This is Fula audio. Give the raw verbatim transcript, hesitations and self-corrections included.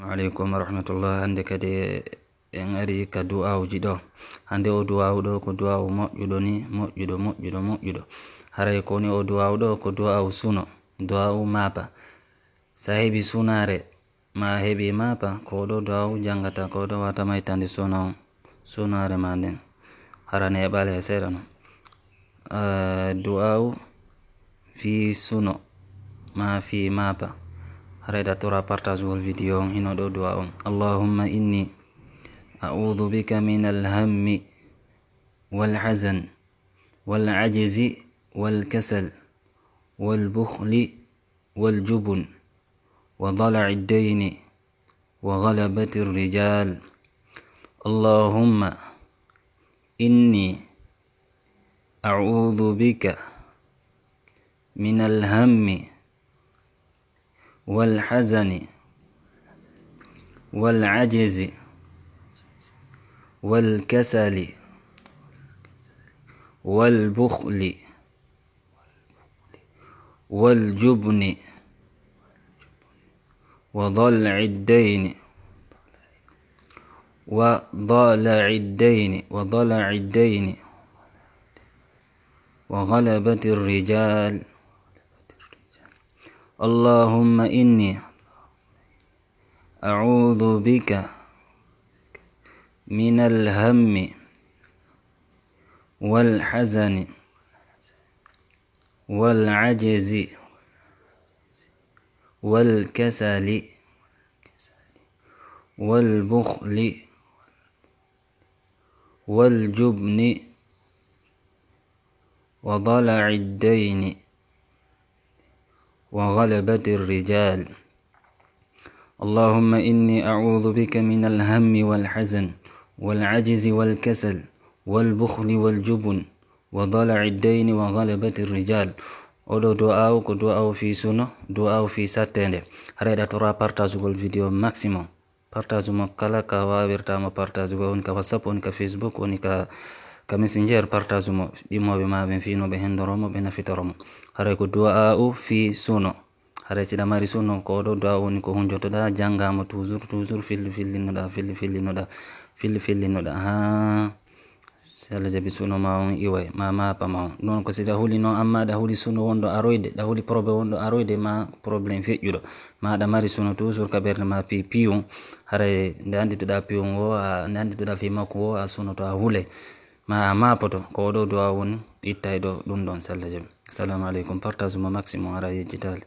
Aleykum wa rahmatullah. Hannde kadi en ari ka du'aawuji ɗo. Hannde o du'aawu ɗo ko du'aawu moƴƴuɗo ni, moƴƴuɗo, moƴƴuɗo, moƴƴuɗo. Haray ko ni o du'aawu ɗo ko du'aawu suno, du'aawu maapa. Sa heɓi sunaare, ma heɓi maapa, ko ɗo du'aawu janngata, ko ɗo wata maytande suno on, sunaare ma nden. Hara ne ɓale seeɗa no. Eh, du'aawu fii suno, ma fii maapa. Haray da tora partage wol video on, hino ɗo du'aawu on. اللهم إني أعوذ بك من الهم والحزن والعجز والكسل والبخل والجبن وضلع الدين وغلبة الرجال. اللهم إني أعوذ بك من الهم والحزن والعجز والكسل والبخل والجبن وضلع الدين وضلع الدين وضلع الدين وغلبة الرجال. اللهم إني أعوذ بك من الهم والحزن والعجز والكسل والبخل والجبن وضلع الدين وغلبة الرجال. اللهم إني أعوذ بك من الهم والحزن والعجز والكسل والبخل والجبن وضلع الدين وغلبة الرجال. Oɗo du'aawu ko du'aawu fii suno, du'aawu fii satteende. Haray da tora partage gol video maximum. Partage mo kala ka wawirta mo partage go, woni ka WhatsApp, woni ka Facebook, woni ka, ka Messenger, partage mo ɗimmoɓe ma ɓen fii no ɓe hendoro mo, ɓe nafitoro mo. Haray ko du'aawu fii suno. Haray siɗa mari suno, ko ɗo du'aawu woni ko hunjotoɗa, jannga mo toujours, toujours, filli fillinoɗa, filli fillinoɗa, filli fillinoɗa, haa si Allah jaɓi suno ma on iway, ma maapa ma on. Non ko siɗa huli non, amma ɗa huli suno wonɗo aroyde, ɗa huli problème wonɗo aroyde, ma problème feƴƴuɗo, ma ɗa mari suno toujours ka ɓernde ma pi-, piyun, haray nde annditoɗa piyun wo, a, nde annditoɗa fii makko wo, a sunoto a hulay, ma a maapoto, ko oɗo du'aawu woni ittay ɗo ɗum ɗon si Allah jaɓi. Assalamu aleykum, partage mo maximum, haray yejjitaali.